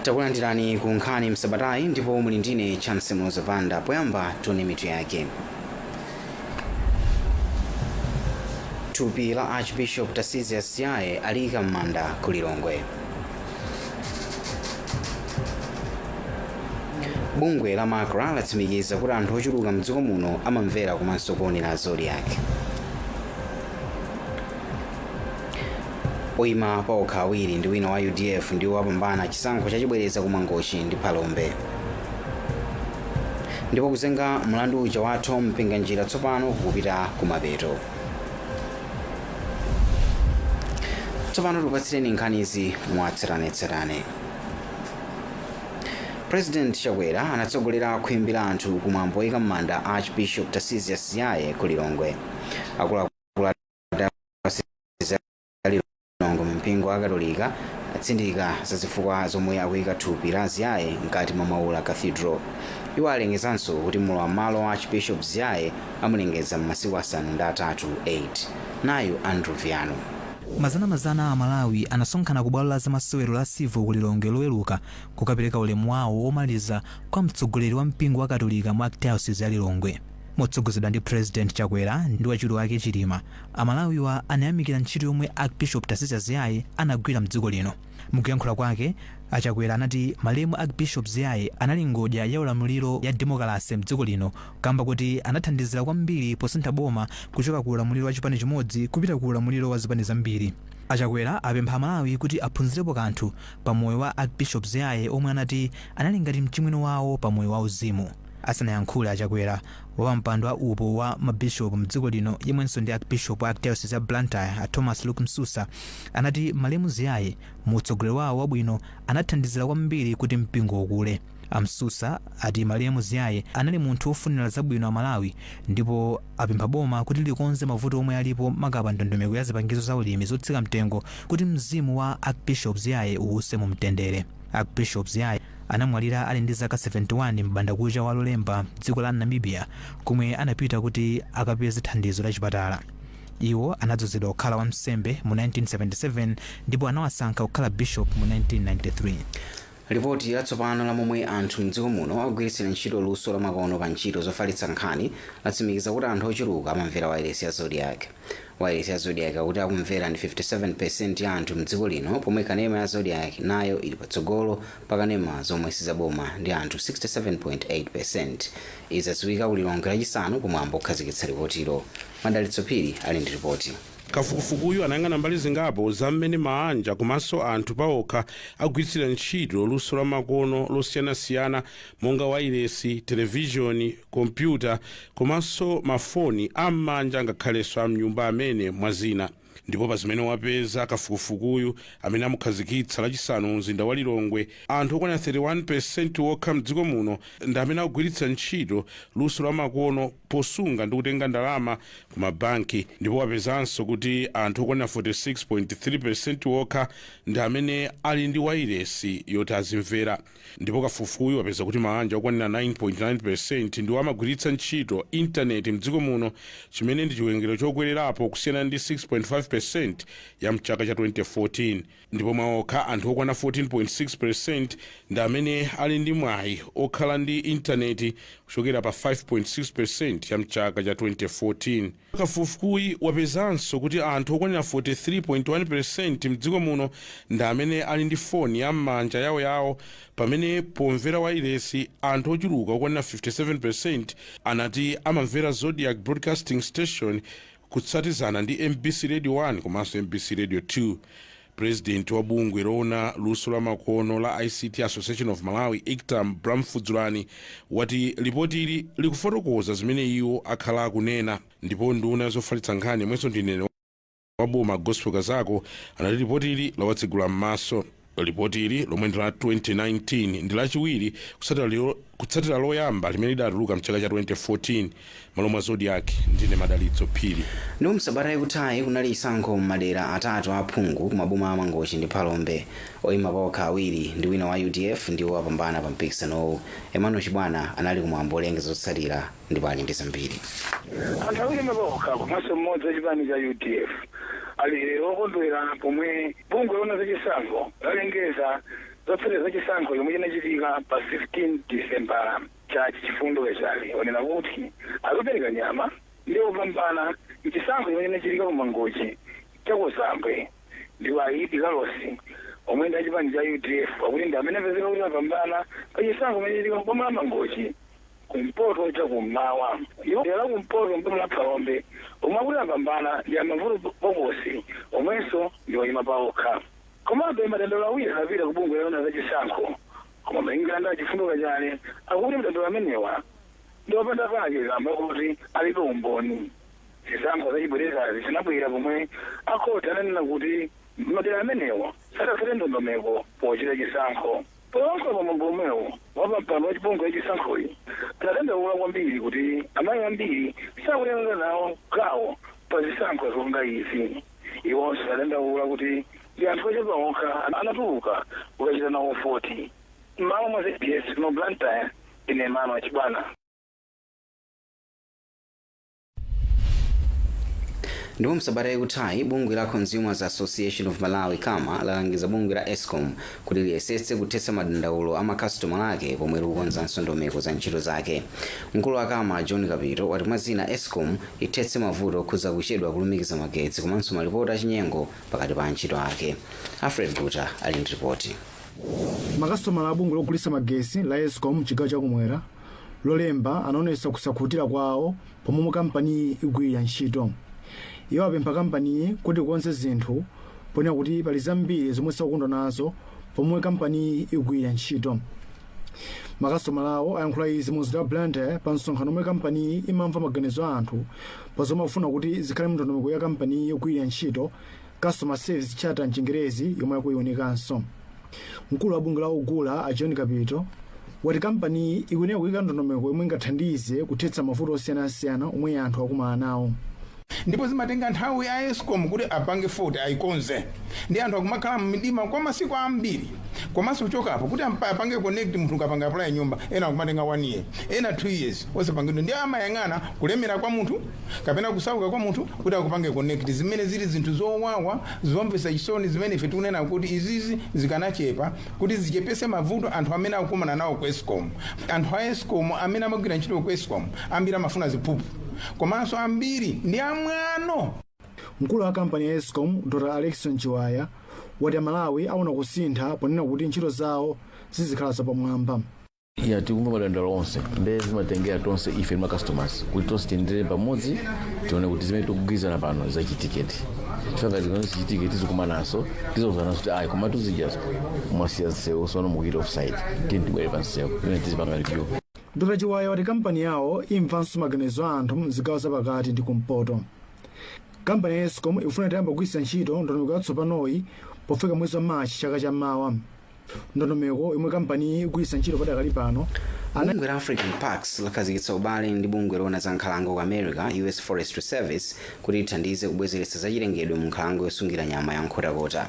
Takulandirani ku Nkhani Msabatayi ndipo muli ndine Chance Mlozapanda. Poyamba tione mitu yake. Thupi la Archbishop Tarcisius Ziyaye aliyika m'manda ku Lilongwe. Bungwe la MACRA latsimikiza kuti anthu ochuluka mdziko muno amamvera komanso kuonera Zodiak. Oyima paokha awiri ndi wina wa UDF ndiwo apambana chisankho chachibwereza ku Mangochi ndi Phalombe. Ndipo kuzenga mlandu uja wa Thom Mpinganjira tsopano kukupita kumapeto. Tsopano tikupatsireni nkhanizi mwatsatanetsatane. President Chakwera anatsogolera khwimbi la anthu kumwambo woyika m'manda Archbishop Tarcisius Ziyaye ku Lilongwe. Akuluakulu a Dayosisi ya Lilongwe mu mpingo wa Katolika atsindika za zifukwa zomwe akuyika thupi la Ziyaye mkati mwa Maula Cathedral. Iwo alengezanso kuti mlowam'malo wa Archbishop Ziyaye amulengeza m'masiku 8, 8. Nayu Andrew Viano. Mazanamazana a Amalawi anasonkhana ku bwalo la zamasewero la Civo ku Lilongwe Loweruka kukapereka ulemu wawo womaliza kwa mtsogoleri wa mpingo wa Katolika mu Archdiocese ya Lilongwe. Motsogozedwa ndi President Chakwera ndi wachiwiri wake Chilima, Amalawiwa anayamikira ntchito yomwe Archbishop Tarcisius Ziyaye anagwira mdziko lino. Mukuyankhula kwake, a Chakwera anati malemu Archbishop Ziyaye anali ngodya ya ulamuliro ya demokalase mdziko lino kamba koti anathandizira kwambiri posintha boma kuchoka ku ulamuliro wa chipani chimodzi kupita ku ulamuliro wa zipani zambiri. A Chakwera apempha Amalawi kuti aphunzirepo kanthu pa moyo wa Archbishop Ziyaye omwe anati anali ngati mchimwene wawo pa moyo wauzimu. Asanayankhule a Chakwera, wapampando wa upo wa ma bishop mdziko lino yemwenso ndi Archbishop wa Archdiocese ya Blantyre a Thomas Luke Msusa anati malemu Ziyaye mu utsogoleri wawo wabwino anathandizira kwambiri kuti mpingo ukule. A Msusa ati malemu Ziyaye anali munthu wofunira zabwino Amalawi ndipo apempha boma kuti likonze mavuto omwe alipo maka pa ndondomeko ya zipangizo za ulimi zotsika mtengo kuti mzimu wa Archbishop Ziyaye uwuse mu mtendere. Archbishop Ziyaye anamwalira ali ndi zaka 71 m'bandakucha wa Lolemba m'dziko la Namibia komwe anapita kuti akapeze thandizo la chipatala. Iwo anadzozedwa kukhala wamsembe mu 1977 ndipo anawasankha kukhala bishop mu 1993. Lipoti latsopano la momwe anthu mdziko muno akugwiritsira ntchito luso lamakono pa ntchito zofalitsa nkhani latsimikiza kuti anthu ochuluka amamvera wailesi ya Zodiak. Wailesi ya Zodiak akuti akumvera ndi 57% ya anthu mdziko lino pomwe kanema ya Zodiak nayo ili patsogolo pa kanema zomwe sizaboma ndi anthu 67.8%. Izi zadziwika ku Lilongwe Lachisanu pamwambo okhazikitsa lipotilo. Madalitso Phiri ali ndi lipoti. Kafukufukuyu anayang'ana mbali zingapo za mmene maanja komanso anthu paokha akugwiritsira ntchito luso la makono losiyanasiyana monga wailesi, televizhoni, kompyuta komanso mafoni a m'manja ngakhalenso a m'nyumba amene mwa zina. Ndipo pa zimene wapeza kafukufukuyu amene amukhazikitsa Lachisanu mu mzinda wa Lilongwe, anthu okwana 31% okha mdziko muno ndi amene akugwiritsa ntchito luso la makono posunga ndi kutenga ndalama ku mabanki ndipo wapezanso kuti anthu okwana 46.3% okha ndi amene ali ndi wailesi yoti azimvera. Ndipo kafukufukuyu wapeza kuti maanja okwanira 9.9% ndiwo amagwiritsa ntchito intaneti mdziko muno chimene ndi chiwerengero chokwererapo kusiyana ndi 6.5% ya mchaka cha 2014. Ndipo mwaokha anthu okwana 14.6% ndi amene ali ndi mwayi okhala ndi intaneti kuchokera pa 5.6% ya mchaka cha 2014. Kafukufukuyi wapezanso kuti anthu okwanira 43.1% mdziko muno ndi amene ali ndi foni ya m'manja yawoyawo pamene pomvera wailesi anthu ochuluka okwanira 57% anati amamvera Zodiak Broadcasting Station kutsatizana ndi mbc Radio 1 komanso mbc Radio 2. President wa bungwe loona luso la makono la ICT Association of Malawi, ICTAM, Bram Fudzulani wati lipotili likufotokoza zimene iwo akhala akunena. Ndipo nduna zofalitsa nkhani yemwenso ndi mneneri wa boma Gospel Kazako anati lipotili lawatsegula m'maso. Lipotili lomwe ndi la 2019 ndi lachiwiri kutsatira loyamba limene lidatuluka mchaka cha 2014. Malo mwa Zodiak, ndine Madalitso Phiri. Ndipo msabata ikuthayi kunali chisankho m'madera atatu a aphungu ku maboma a Mangochi ndi Phalombe. Oyima paokha awiri ndi wina wa UDF ndiwo apambana pa mpikisanowu. Emmanuel Chibwana anali kumwambo olengeza zotsatira ndipo ali ndi zambiri. Anthu awiri oima paokha komanso mmodzi wa chipani cha udf ali lero okondwera pomwe bungwe loona zachisankho lalengeza Zotsatira zachisankho chomwe chinachitika pa 15 Disembala, Jaji Chifundo Kachale onena kuti akupereka nyama ndi opambana mchisankho chomwe chinachitika ku Mangochi chakuzambwe, ndipo Aidi Kalosi omwe ndi achipani cha UDF akuti ndi amene apezeka kuti apambana pa chisankho chomwe chinachitika mboma la Mangochi kumpoto chakummawa. Ndipo dera la kumpoto mboma la Phalombe, omwe akuti apambana ndi Amavuto Bokosi omwenso ndi oyima paokha. Komabe madandaulo awiri anapita ku bungwe loona zachisankho, koma malingana ndi Achifundo Kachale akuti madandaulo amenewa ndi opanda pake kamba kuti alibe umboni. Zisankho zachibwerezazi zinabwera pomwe akhoti ananena kuti madera amenewa sadatsate ndondomeko pochita chisankho. Poyankhula pamwambo omwewo, wapampando wa chibungwe yachisankhoyi anadandaula kwambiri kuti amayi ambiri sakutenga nawo gawo pa zisankho zonga izi. Iwonso anadandaula kuti ndi anthu ochepa okha anatuluka kukachita nawo 40. M'malo mwa ZBS kuno Blantyre, ine Mano Chibwana. Ndipo msabata yakuthayi, bungwe la Consumers Association of Malawi, CAMA, lalangiza bungwe la ESCOM kuti liyesetse kuthetsa madandaulo a makasitomala ake pomwe likukonzanso ndondomeko za ntchito zake. Mkulu wa CAMA, John Kapito, wati mwa zina ESCOM ithetse mavuto okhudza kuchedwa kulumikiza magetsi komanso malipoti achinyengo pakati pa antchito ake. Alfred Guta ali ndi ripoti. Makasitomala a bungwe logulitsa magesi la ESCOM mchigawo chakumwera Lolemba anaonetsa kusakhutira kwawo pomwe kampaniyi ikugwirira ntchito. Iwo apempha kampaniyi kuti ikonze zinthu ponena kuti pali zambiri zomwe sakukondwa nazo pomwe kampaniyi ikugwirira ntchito. Makasitomalawo ayankhula izi mu mzinda wa Blantyre pa msonkhano omwe kampaniyi imamva maganizo a anthu pa zomwe akufuna kuti zikhale mu ndondomeko ya kampaniyi yogwirira ntchito, Customer Service Charter mchingerezi, yomwe akuiwunikanso. Mkulu wa bungwe la ogula, a John Kapito, wati kampaniyi ikuyenera kuyika ndondomeko yomwe ingathandize kuthetsa mavuto osiyanasiyana omwe anthu akumana nawo. Ndipo zimatenga nthawi a ESCOM kuti apange fault ayikonze, ndi anthu akumakhala mmdima kwa masiku ambiri. Komanso kuchokapo kuti apange connect munthu, ukapanga apply nyumba, ena akumatenga 1 year, ena 2 years osapangidwa. Ndi amayang'ana kulemera kwa munthu kapena kusauka kwa munthu kuti akupange connect, zimene zili zinthu zowawa, zomvetsa chisoni, zimene ife tikunena kuti izizi zikanachepa kuti zichepese mavuto anthu amene akukumana nawo ku ESCOM. Anthu a ESCOM amene amagwira ntchito ku ESCOM ambiri amafuna ziphuphu, komanso ambiri ndi amwano. Mkulu wa kampani ya ESCOM, Dr Alexon Chiwaya, wati Amalawi aona kusintha ponena kuti ntchito zawo zizikhala zapamwamba. Ya, tikumva madandaulo onse, nde zimatengera tonse ife ma customers kuti tonse tiyendere pamodzi, tione kuti zimene tikugwirizana pano zachitiketi. Chifukwa ngati zimene zichitike, tizikumananso, tizauzananso kuti ayi, koma tuzidyazo mwasiya msewu, sono mukuita offside, tiyeni tibwere pa msewu imene tizipanga review. Dr Chiwaya wati kampani yawo imvanso maganizo a anthu mzigawo zapakati ndi kumpoto. Kampani ya ESCOM ikufuna itayamba kugwiritsa ntchito ndondomeko yatsopanoyi pofika mwezi wa Machi chaka chammawa. Ndondomeko yomwe kampaniyi ikugwiritsa ntchito padakali pano ana Bungwe la African Parks lakhazikitsa ubale ndi bungwe loona za nkhalango ku America, US Forestry Service, kuti lithandize kubwezeretsa zachilengedwe mu nkhalango yosungira nyama ya Nkhotakota.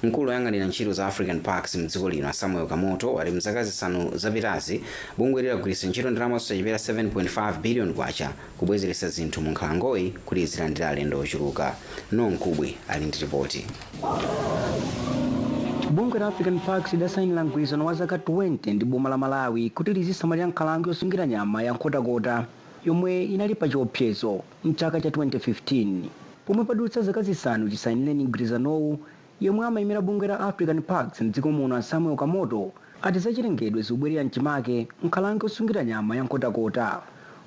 Mkulu woyang'anira ntchito za African Parks mdziko lino, a Samuel Kamoto, wati mzaka 5 zapitazi bungweli lagwiritsa ntchito ndalama zosachepera 7.5 billion kwacha kubwezeretsa zinthu mu nkhalangoyi kuti izilandira alendo ochuluka. Nonkubwe ali ndi ripoti. Bungwe la African Parks lidasayinira mgwirizano wa zaka 20 ndi boma la Malawi kuti lizisamalira nkhalango yosungira nyama ya Nkhotakota yomwe inali pa chiopsezo mchaka cha 2015. Pomwe padutsa zaka 5 chisayinireni mgwirizanowu, yemwe amayimira bungwe la African Parks mdziko muno, a Samuel Kamoto, ati zachilengedwe zikubwerera mchimake nkhalango yosungira nyama ya Nkhotakota.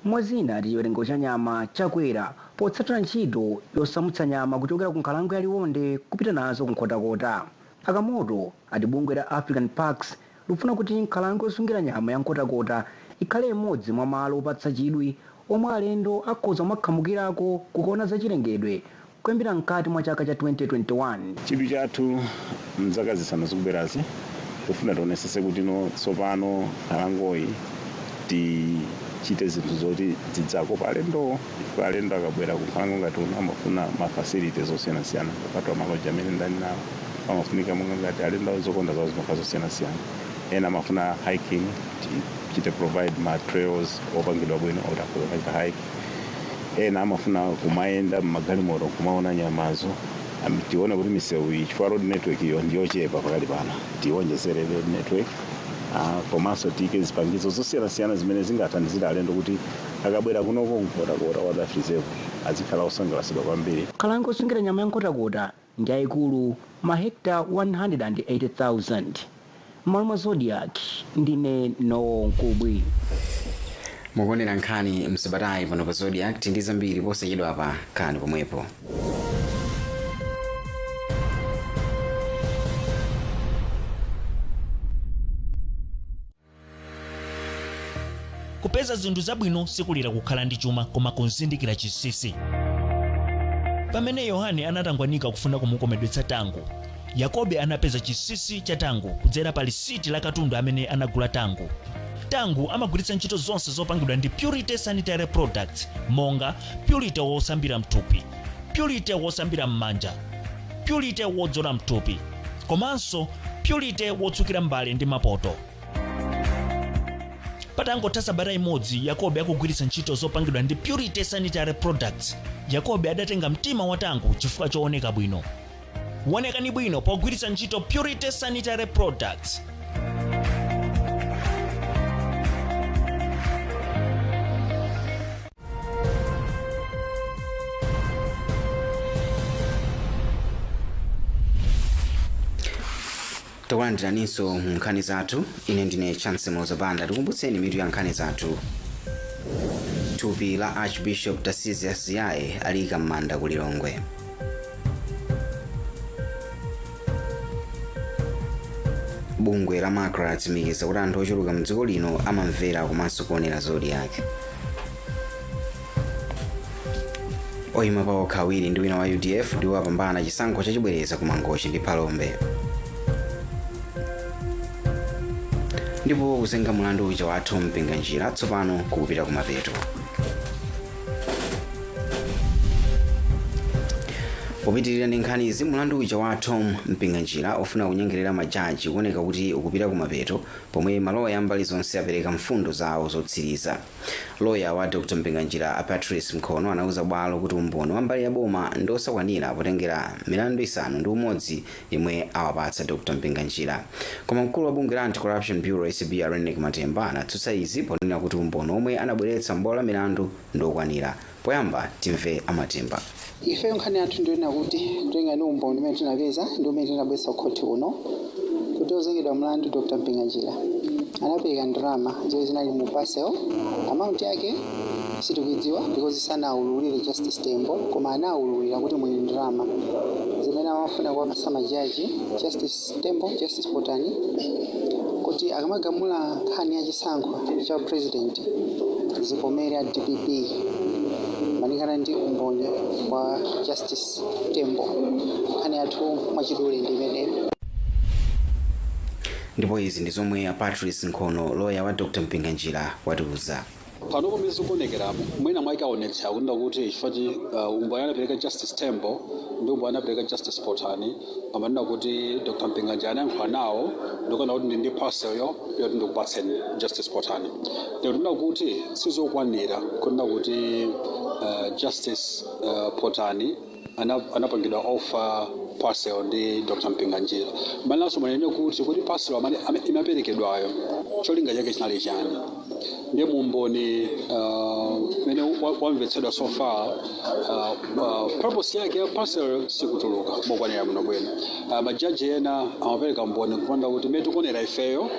Mwazina, ati chiwerengero cha nyama chakwera potsatira ntchito yosamutsa nyama kuchokera ku nkhalango ya Liwonde kupita nazo ku Nkhotakota. Akamoto ati bungwe la African Parks likufuna kuti nkhalango yosungira nyama ya Nkhotakota ikhale imodzi mwa malo opatsa chidwi omwe alendo akhoza kumakhamukirako kukaona zachilengedwe kuyambira mkati mwa chaka cha 2021. Chidwi chathu mzaka 5 zikubwerazi, kufuna tionesese kuti no, tsopano nkhalangoyi tichite zinthu zoti zidzakopa alendo, chifukwa alendo akabwera ku nkhalango ngati uno amafuna ma facilities osiyanasiyana, kupatula maloji amene ndani nawo. Pamafunika monga ngati alendo zokonda zawo zimakhala zosiyanasiyana. Ena amafuna hiking, tichite provide ma trails opangidwa bwino oti akhoza kuchita hike. Ena amafuna kumayenda mmagalimoto kumaona nyamazo. Tione kuti misewu iyi, chifukwa road network iyo ndiyochepa pakali pano, tiwonjezere road network, komanso tiyike zipangizo zosiyanasiyana zimene zingathandizire alendo kuti akabwera kunoko Nkhotakota Wildlife Reserve azikhala osangalatsidwa kwambiri. Nkhalango yosungira nyama ya Nkhotakota ndi yayikulu mahekta 180,000. M'malo mwa Zodiak, ndine Nowo Nkubwi. Mukuonera nkhani msabatayi pano pa Zodiak. Ndi zambiri posachedwa pa nkhani pomwepo. Kupeza zinthu zabwino sikulira kukhala ndi chuma, koma kuzindikira chinsinsi. Pamene Yohane anatangwanika kufuna kumukomedwetsa Tango, Yakobe anapeza chinsinsi cha Tango kudzera pa lisiti la katundu amene anagula Tango. Tango amagwiritsa ntchito zonse zopangidwa ndi Purity Sanitary Products, monga Purity wosambira mthupi, Purity wosambira m'manja, Purity wodzola mthupi, komanso Purity wotsukira mbale ndi mapoto. Patangotha sabata imodzi Yakobe akugwiritsa ntchito zopangidwa ndi Purity Sanitary Products, Yakobe adatenga mtima wa Tango chifukwa chooneka bwino. Wonekani bwino pogwiritsa ntchito Purity Sanitary Products. Takulandiraninso mu nkhani zathu. Ine ndine Chance Mozabanda. Tikumbutseni mitu ya nkhani zathu. Thupi la Archbishop Tarcisius Ziyaye aliyika m'manda ku Lilongwe. Bungwe la MACRA latsimikiza kuti anthu ochuluka mdziko lino amamvera komanso kuonera Zodiak. Oyima paokha awiri ndi wina wa UDF ndiwo apambana chisankho chachibwereza ku Mangochi ndi Phalombe. Ndipo kuzenga mulandu uja wa Thom Mpinganjira tsopano kukupita kumapeto. Popitirira ndi nkhani izi, mulandu uja wa Thom Mpinganjira ofuna kunyengerera majaji kuoneka kuti ukupita kumapeto, pomwe maloya mbali zonse apereka mfundo zawo zotsiriza. Loya wa Dr Mpinganjira, a Patrice Mkhono, anauza bwalo kuti umboni wa mbali ya boma ndi osakwanira potengera milandu 6 yomwe awapatsa Dr Mpinganjira. Koma mkulu wa bungwe la Anti-Corruption Bureau, ACB, a Reyneck Matemba, anatsutsa izi ponena kuti umboni omwe anabweretsa m'bwalo la milandu ndi okwanira. Poyamba timve aMatemba. Ifeyo nkhani yathu ndiyonena kuti kutenga ndi umboni umene tinapeza ndi umene tinabweretsa kukhoti kuno, kuti ozengedwa mlandu Dr Mpinganjira anapereka ndalama zomwe zinali mu parcel. Amount yake sitikuidziwa because sanaululire Justice Tembo, koma anaululira kuti muli ndalama zimene amafuna kuwapasa majaji, Justice Tembo, Justice Potani, kuti akamagamula nkhani ya chisankho cha president zikomere a DPP, malingana ndi umboni wa Justice Tembo. Nkhani yathu mwachidule ndi imeneyo. Ndipo izi ndi zomwe a Patrice Nkhono, loya wa Dr Mpinganjira, watiuza. Pano pomwe zikuonekeramo, mwina mwayikaonetsa kunena kuti chifukwa umboni anapereka Justice Tembo ndi umboni anapereka Justice Potani, amanena kuti Dr Mpinganjira anayankhula nawo ndikuona kuti ndi parcel yo yoti ndikupatseni Justice Potani. Ndikunena kuti sizokwanira kunena kuti Justice Potani anapangidwa offer parcel ndi Dr Mpinganjira. Malinanso manene kuti parcel amene imaperekedwayo cholinga chake chinali chani? Ndiye mumboni mene wamvetsedwa so far, purpose yake ya parcel sikutuluka mokwanira bwino bwino. Majaji ena amapereka mboni kupanda kuti mmene tikuonera ifeyo,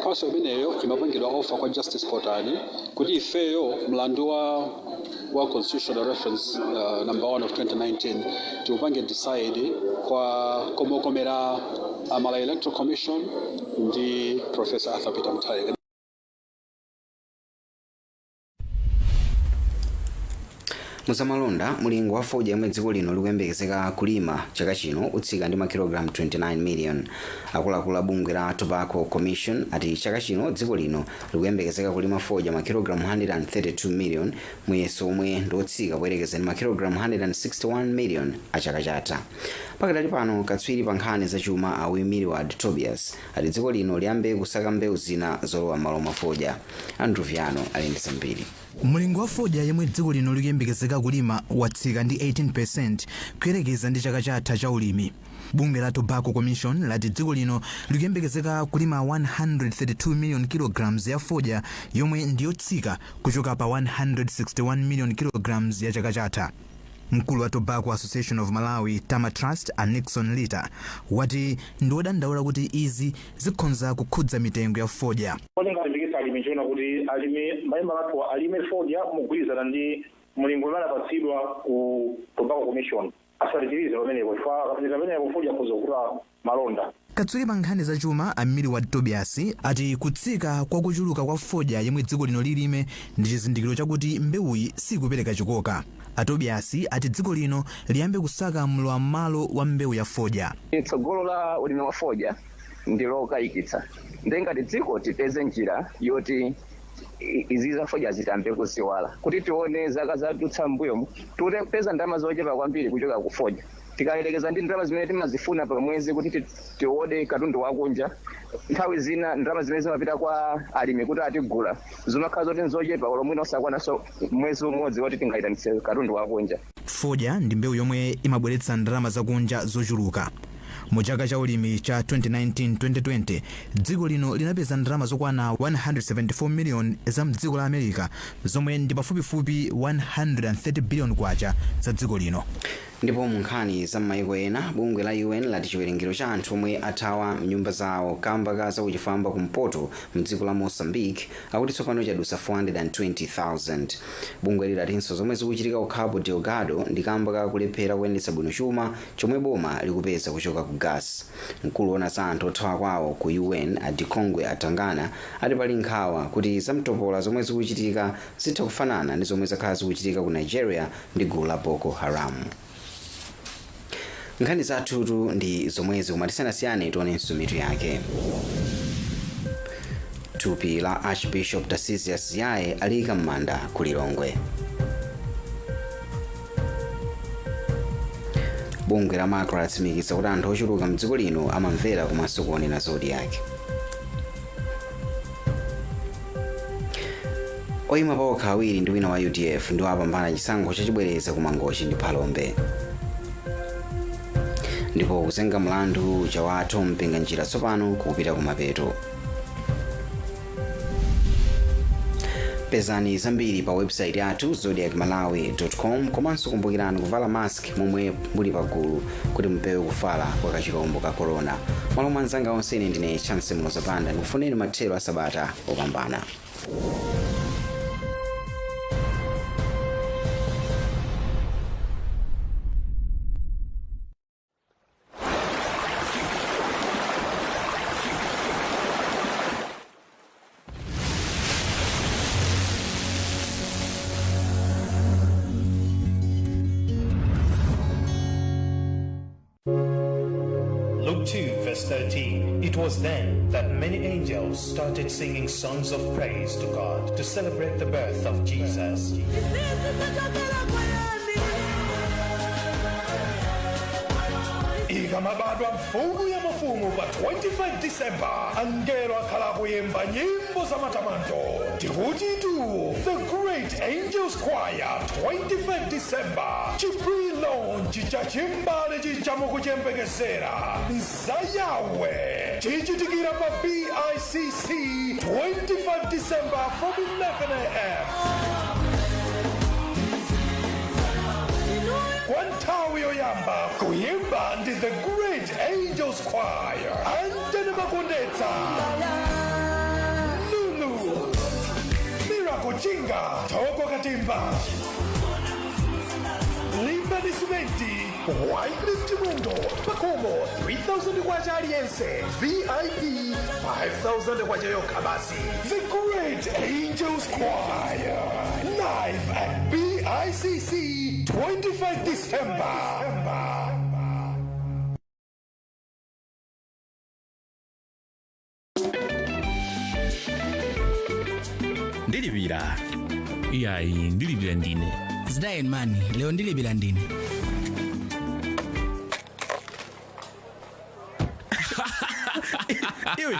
parcel imeneyo imapangidwa offer kwa Justice Potani kuti ifeyo mlandu wa constitutional reference number 1 of 2019 tiupange decide kwa komokomera Amala Electoral Commission ndi Professor Arthur Peter Mutharika. Muzamalonda, mulingo wa fodya yomwe dziko lino likuyembekezeka kulima chaka chino utsika ndi makilogalamu 29 million. Akuluakulu a bungwe la Tobacco Commission ati chaka chino dziko lino likuyembekezeka kulima fodya makilogalamu 132 million, muyeso omwe ndi otsika poyerekeza ndi makilogalamu 161 million a chaka chatha. Pakadali pano, katswiri pa nkhani zachuma a Milward Tobias ati dziko lino liyambe kusaka mbewu zina zolowa m'malo mwa fodya. Andrew Viano ali ndi zambiri. Mlingo wa fodya yemwe dziko lino likuyembekezeka kulima watsika ndi 18% kuyerekeza ndi chaka chatha cha ulimi. Bungwe la Tobacco Commission lati dziko lino likuyembekezeka kulima 132 million kilograms ya fodya, yomwe ndiyotsika kuchoka pa 161 million kilograms ya chaka chatha. Mkulu wa Tobacco Association of Malawi, TAMA Trust, a Nixon Lita, wati ndiwodandaula kuti izi zikhonza kukhudza mitengo ya fodya. Chingalimbikitsa alimi chiona kuti alimi mayima athu alime fodya mugwirizana ndi mlingo umene anapatsidwa ku Tobacco Commission, asalichirize pamenepo, chifukwa akapitiriza pamenepo fodya akhoza kukula malonda. Katswiri pa nkhani zachuma a Milward Tobias ati kutsika kwa kuchuluka kwa fodya yemwe dziko lino lilime ndi chizindikiro chakuti mbewuyi sikupereka chikoka. A Tobias ati dziko lino liyambe kusaka mlowam'malo wa mbewu ya fodya. Tsogolo la ulimi wa fodya ndi lokayikitsa, ndi ngati dziko tipeze njira yoti izi za fodya zitambe kuziwala, kuti tione zaka zadutsa m'mbuyomu tikupeza ndalama zochepa kwambiri kuchoka ku fodya tikayerekeza ndi ndalama zimene timazifuna pa mwezi kuti tiode katundu wakunja. Nthawi zina ndalama zimene zimapita kwa alimi kuti atigula zimakhala zoti nzochepa, olo mwina osakwananso mwezi umodzi woti tingayitanitse katundu wakunja. Fodya ndi mbewu yomwe imabweretsa ndalama zakunja zochuluka. Mu chaka cha ulimi cha 2019-2020 dziko lino linapeza ndalama zokwana 174 million za mdziko la America, zomwe ndi pafupifupi 130 billion kwacha za dziko lino. Ndipo mu nkhani za m'mayiko ena, bungwe la UN lati chiwerengero cha anthu omwe athawa mnyumba zawo kamba ka zakuchifwamba kumpoto mdziko la Mozambique akuti tsopano chadutsa 420,000. Bungwe lilatinso zomwe zikuchitika ku Cabo Delgado ndi kamba ka kulephera kuyendetsa bwino chuma chomwe boma likupeza kuchoka ku gas. Mkulu woona za anthu othawa kwawo ku UN, a Dikongue Atangana, ati pali nkhawa kuti zamtopola zomwe zikuchitika zitha kufanana ndi zomwe zakhala zikuchitika ku Nigeria ndi gulu la Boko Haram. Nkhani zathutu ndi zomwezi, koma tisanasiyane tionenso mitu yake. Thupi la Archbishop Tarcisius Ziyaye aliyika m'manda ku Lilongwe. Bungwe la MACRA latsimikiza kuti anthu ochuluka mdziko lino amamvera komanso kuonera Zodiak. Oyima pawokha awiri ndi wina wa UDF ndiwo apambana chisankho chachibwereza ku Mangochi ndi Phalombe. Ndipo kuzenga mlandu chawathu Mpinganjira tsopano kupita kumapeto. Pezani zambiri pa website yathu zodiakmalawi.com, komanso kumbukirani kuvala mask momwe muli pagulu kuti mupewe kufala kwa kachirombo ka corona. Malo mwa anzanga onse, ine ndine Chance Mlozapanda, ndikufuneni mathero a sabata opambana. Luke 2, verse 13. It was then that many angels started singing songs of praise to God to celebrate the birth of Jesus. Ikamabadwa mfumu ya mafumu pa 25 December, angelo akhala akuyimba nyimbo za matamando. Tikuti tu The Great Angels Choir, 25 December, chi-pre-launch cha chimbale chichamukuchembekezera nzayawe, chichitikira pa BICC 25 December from 11 a.m. Kwa nthawi yoyamba kuyimba ndi The Great Angels Choir, Antony Makondetsa, Lulu Miracle Chinga, Toko Katimba, Limbani Simenti, Wycliffe Chimwendo. Pakomo 3000 kwacha aliyense, VIP 5000 kwacha yokha basi. The Great Angels Choir, live at BICC 25 December. Ndilipira. Iyayi, ndilipira ndine. Zidayeni mani, lero ndilipira ndine. Iwe.